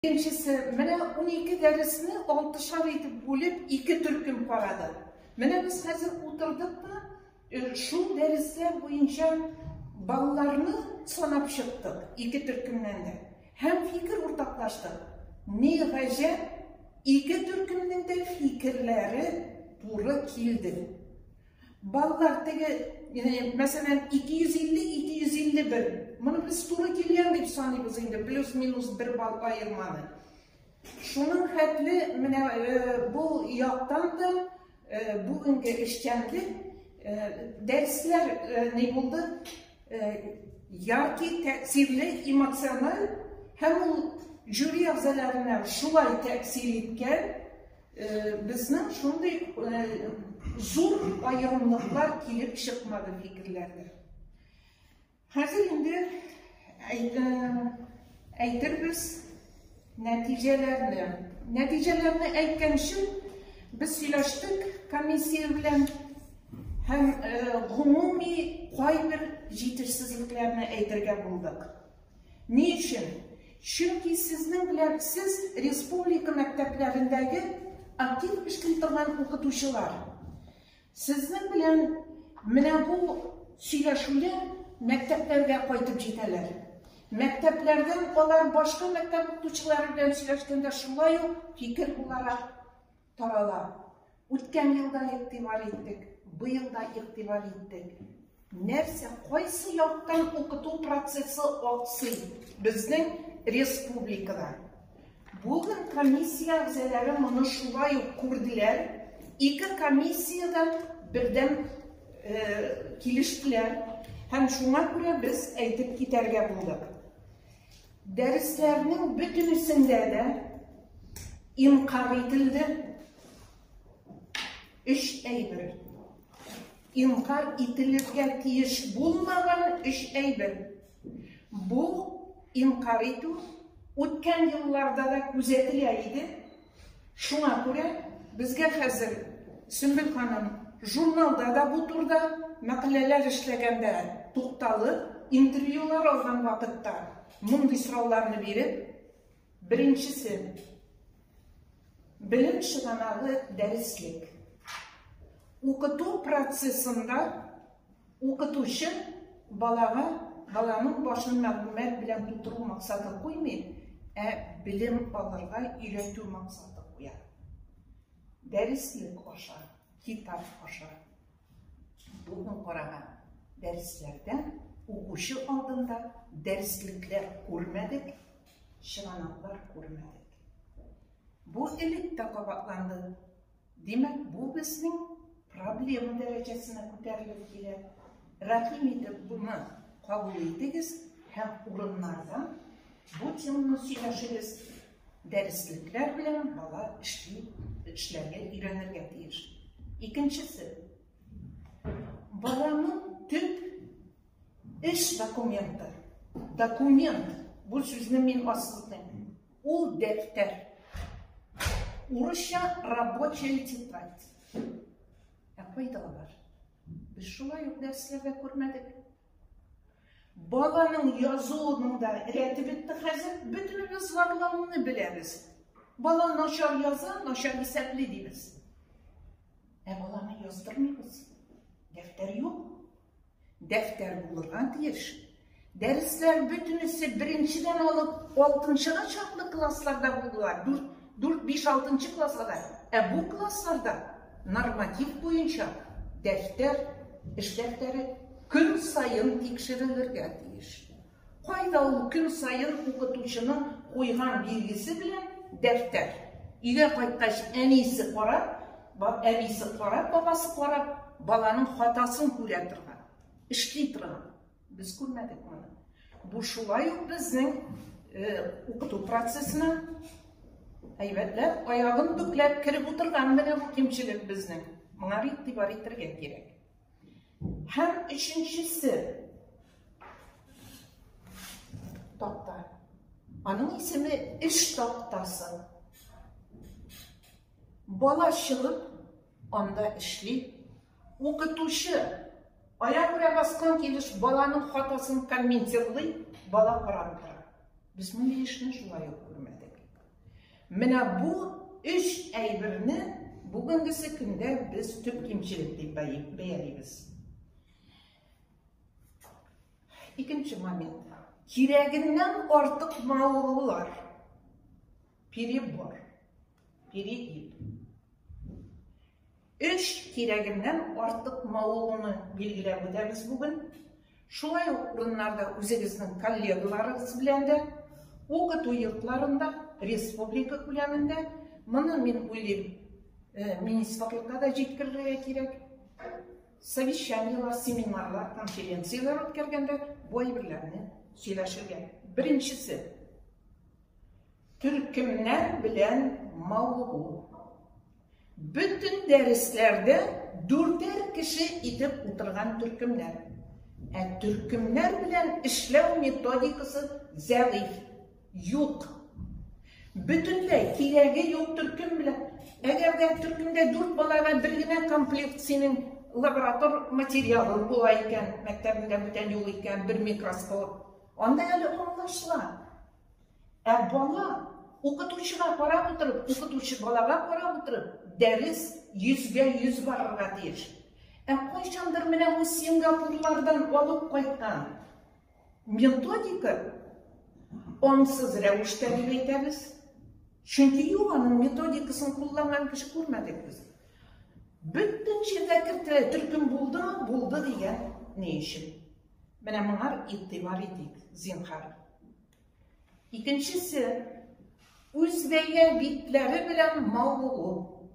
Икенчесе, менә 12 дәресне алтышар итеп бүлеп, ике төркем карады. Менә без хәзер утырдык та, шул дәресләр буенча балларны санап чыктык, ике төркемнән дә. Һәм фикер уртаклаштык. Ни гаҗәп, ике төркемнең дә фикерләре туры килде. Баллар теге, мәсәлән, 250, 251. Моны без туры килгән дип саныйбыз инде, плюс-минус бер балл аерманы. Шуның хәтле менә бу яктан да бүгенге эшчәнлек дәресләр ни булды? Яркий, тәэсирле, эмоциональ һәм ул жюри әгъзаларына шулай тәэсир иткән. Безнең шундый зур аерымлыклар килеп чыкмады фикерләрдә. Хәзер инде әйтербез нәтиҗәләрне. Нәтиҗәләрне әйткәнче, без сөйләштек комиссия белән һәм гомуми кайбер җитешсезлекләрне әйтергә булдык. Ни өчен? Чөнки сезнең белән сез республика мәктәпләрендәге актив эшли торган укытучылар. Сезнең белән менә бу сөйләшүләр мәктәпләргә кайтып җитәләр. Мәктәпләрдән алар башка мәктәп укытучылары белән сөйләшкәндә шулай ук фикер буларак тарала. Үткән елда игътибар иттек, быел да игътибар иттек. Нәрсә, кайсы яктан укыту процессы аксый безнең республикада? Бүген комиссия әгъзалары моны шулай ук күрделәр. Ике комиссия дә бердәм килештеләр һәм шуңа күрә без әйтеп китәргә булдык. Дәресләрнең бөтенесендә дә инкар ителде өч әйбер. Инкар ителергә тиеш булмаган өч әйбер. Бу инкар итү үткән елларда да күзәтелә иде. Шуңа күрә безгә хәзер Сөмбел ханым журналда да бу турыда мәкаләләр эшләгәндә тукталып, интервьюлар алган вакытта мондый сорауларны биреп, беренчесе, белем чыганагы дәреслек. Укыту процессында укытучы балага баланың башын мәгълүмат белән тутыру максаты куймый, ә белем алырга өйрәтү максаты куя. Дәреслек аша, китап аша. Бүген караган дәресләрдә укучы алдында дәреслекләр күрмәдек, чыганаклар күрмәдек. Бу элек тә кабатланды. Димәк, бу безнең проблема дәрәҗәсенә күтәрелеп килә. Рәхим итеп буны кабул итегез һәм урыннарда бу теманы сөйләшегез. Дәреслекләр белән бала эшли, эшләргә өйрәнергә тиеш. Икенчесе, баланың төп эш документы. Документ, бу сүзне мин ассызыклыйм. Ул дәфтәр. Урысча рабочая тетрадь. Ә кайда алар? Без шулай ук дәресләрдә күрмәдек. Баланың язуының да рәте бетте хәзер. Бөтенебез зарлануны беләбез. Бала начар яза, начар исәпли дибез. Ә баланы яздырмыйбыз. Дәфтәр юк. Дәфтәр булырга тиеш. Дәресләр бөтенесе беренчедән алып алтынчыга чаклы классларда булдылар. 4, 4, 5, 6 классларда. Ә бу классларда норматив буенча дәфтәр, эш дәфтәре көн саен тикшерелергә тиеш. Кайда ул көн саен укытучының куйган билгесе белән дәфтәр? Өйгә кайткач әнисе карап, әнисе карап, бабасы карап, баланың хатасын күрә торган, эшли торган. Без күрмәдек моны. Бу шулай ук безнең укыту процессына әйбәтләп, аягын бөкләп кереп утырган менә бу кимчелек безнең. Моңа игътибар итәргә кирәк. Һәм өченчесе такта. Аның исеме эш тактасы. Бала чыгып, анда эшли. Укытучы аягүрә баскан килеш баланың хатасын комментирлый, бала карап тора. Без мондый эшне шулай ук күрмәдек. Менә бу өч әйберне бүгенгесе көндә без төп кимчелек дип бәялибез. Икенче момент. Кирәгеннән артык мавыгулар. Перебор. Перегиб. Өч кирәгеннән артык мавыгуны билгеләп үтәбез бүген. Шулай ук урыннарда үзегезнең коллегаларыгыз белән дә, укыту йортларында, республика күләмендә, моны мин уйлыйм, министрлыкка да җиткерергә кирәк. Совещаниелар, семинарлар, конференцияләр үткәргәндә бу әйберләрне сөйләшергә. Беренчесе, төркемнәр белән мавыгу. Бөтен дәресләрдә дүртәр кеше итеп утырган төркемнәр. Ә төркемнәр белән эшләү методикасы зәгыйфь, юк. Бөтенләй кирәге юк төркем белән. Әгәр дә төркемдә 4 балага бер генә комплект синең лаборатор материалың була икән, мәктәбеңдә бүтән юк икән, бер микроскоп. Анда әле аңлашыла. Ә бала укытучыга карап утырып, укытучы балага карап утырып, дәрес 100% барырга тиеш. Ә кайчандыр менә бу Сингапурлардан алып кайткан методика аңсыз рәвештә дип әйтәбез. Чөнки юк, аның методикасын кулланган кеше күрмәдек без. Бөтен җирдә кертелә, төркем булдымы, булды дигән ни өчен? Менә моңа игътибар итик, зинһар. Икенчесе, үз бәя битләре белән мавыгу.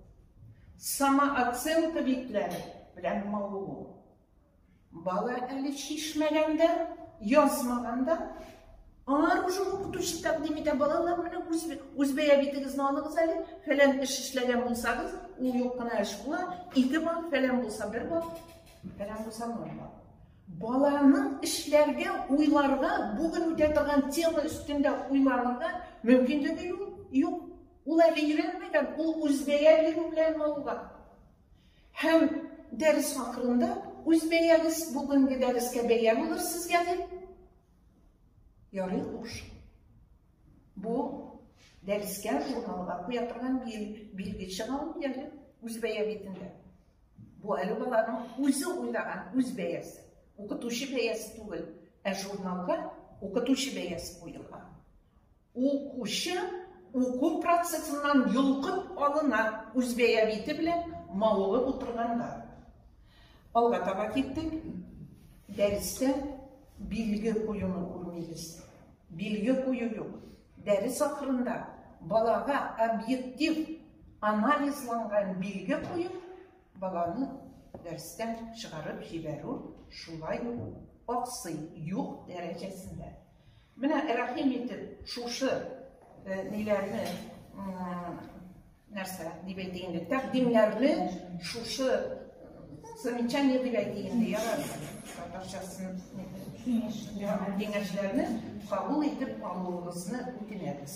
Самооценка битләре белән мавыгу. Бала әле чишмәгәндә, язмаганда, аңар уже укытучы тәкъдим итә, балалар, менә үз бәя битегезне алыгыз әле, фәлән эш эшләгән булсагыз, ул юк кына эш була, 2 балл, фәлән булса 1 балл, фәлән булса 0 балл. Баланың эшләргә, уйларга, бүген үтә торган тема өстендә уйланырга мөмкинлеге юк. Ул әле өйрәнмәгән, ул үз бәя бирү белән мавыга. Һәм дәрес ахырында үз бәягез бүгенге дәрескә бәя булыр сезгә дип. Ярый, хуш. Бу дәрескә журналга куя торган билге чыга ул әле үз бәя битендә. Бу әле баланың үзе уйлаган үз бәясе. Укытучы бәясе түгел, ә журналга укытучы бәясе куелган. Укучы уку процессыннан йолкып алына үз бәя бите белән мавыгып утырганда. Алга таба киттек. Дәрестә билге куюны күрмибез. Билге кую юк. Дәрес ахырында балага объектив анализланган билге куеп, баланы дәрестән чыгарып җибәрү шулай ук аксый, юк дәрәҗәсендә. Менә рәхим итеп шушы ниләрне, нәрсә дип әйтик инде, тәкъдимнәрне, шушы замечание дип әйтик инде, ярар, татарчасын киңәшләрне кабул итеп алуыгызны үтенәбез.